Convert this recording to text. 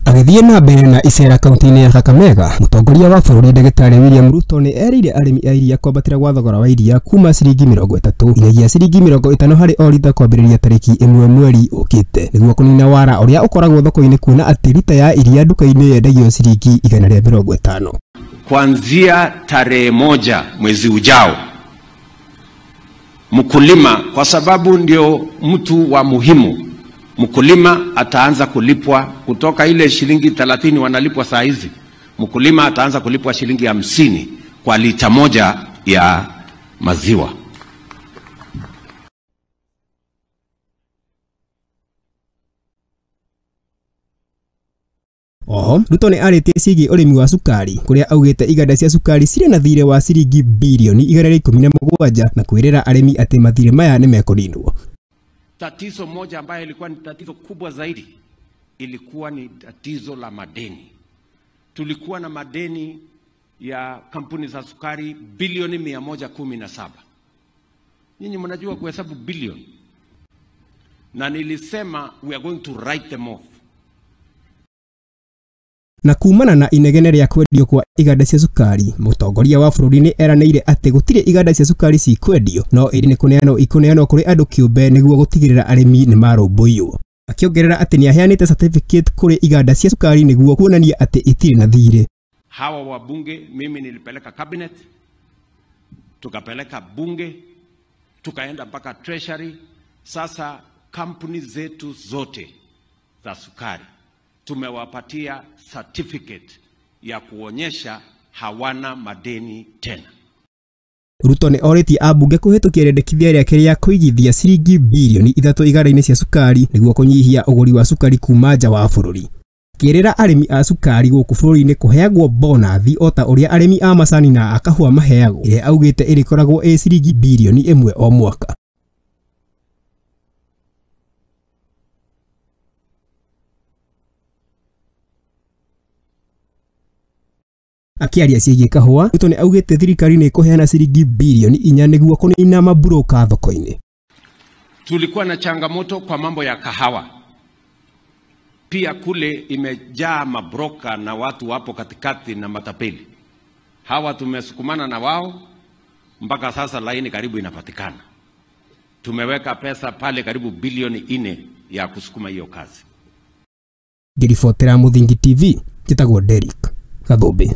Agĩthiĩ na mbere na icera kaunti-inĩ ya Kakamega, mũtongoria wa bũrũri Ndagĩtarĩ William Ruto nĩ erĩire arĩmi a iria kwambatĩra gwa thogora wa iria kuma ciringi 30 nginyagia ciringi 50 harĩ o rita kwambĩrĩria tarĩki 1 mweri ũkĩte, nĩguo kũnina wara ũrĩa ũkoragwo thoko-inĩ kuona atĩ rita ya iria nduka-inĩ yendagio ciringi 150. Kuanzia tarehe 1 mwezi ujao, mkulima, kwa sababu ndio mtu wa muhimu, mkulima ataanza kulipwa kutoka ile shilingi 30 wanalipwa saa hizi. Mkulima ataanza kulipwa shilingi 50 kwa lita 1 ya maziwa. Oho, Ruto nĩ arĩtie ciĩgiĩ ũrĩmi wa cukari kũrĩa augĩte iganda cia cukari cirĩ na thirĩ wa ciringi bilioni 117 na kwĩrĩra arĩmi atĩ mathirĩ maya nĩ mekũninwo. Tatizo moja ambayo ilikuwa ni tatizo kubwa zaidi ilikuwa ni tatizo la madeni. Tulikuwa na madeni ya kampuni za sukari bilioni 117. Nyinyi mnajua kuhesabu bilioni. Na nilisema we are going to write them off. Na kumana na inegene rĩa kwendio kwa iganda cia cukari, mũtongoria wa bũrũri nĩ eranĩire atĩ gũtirĩ iganda cia cukari cikwendio, no ĩrĩ nĩ kũneanwo ikũneanwo kũrĩ andũ kĩũmbe nĩguo gũtigĩrĩra arĩmi nĩ marũmbũiywo. Akĩongerera atĩ nĩ aheanĩte certificate kũrĩ iganda cia cukari nĩguo kuonania atĩ itirĩ na thirĩ. Hawa wabunge mimi nilipeleka cabinet, tukapeleka bunge, tukaenda mpaka treasury. Sasa kampuni zetu zote za sukari tumewapatia certificate ya kuonyesha hawana madeni tena. Ruto nĩ orĩtie ambunge kũhĩtũkia rĩendekithia rĩake rĩa kũigithia ciringi bilioni 3 iganda-inĩ cia cukari nĩguo kũnyihia ũgũri wa cukari kuma nja wa bũrũri. Akĩĩrĩra arĩmi a cukari gũkũ bũrũri-inĩ kũheagwo bonathi o ta ũrĩa arĩmi a macani na a kahũa maheagwo, ĩrĩa augĩte ĩrĩkoragwo ĩ ciringi bilioni 1 o mwaka. Akĩaria ciĩgiĩ kahũa, Ruto nĩ augĩte thirikari nĩ ĩkũheana ciringi bilioni 4 nĩguo kũnina maburoka thoko-inĩ. Tulikuwa na changamoto kwa mambo ya kahawa. Pia kule imejaa mabroka na watu wapo katikati na matapeli. Hawa tumesukumana na wao mpaka sasa laini karibu inapatikana. Tumeweka pesa pale karibu bilioni 4 ya kusukuma hiyo kazi. Ngĩribotera Mũthingi TV, njĩtagwo Derrick Gathumbi.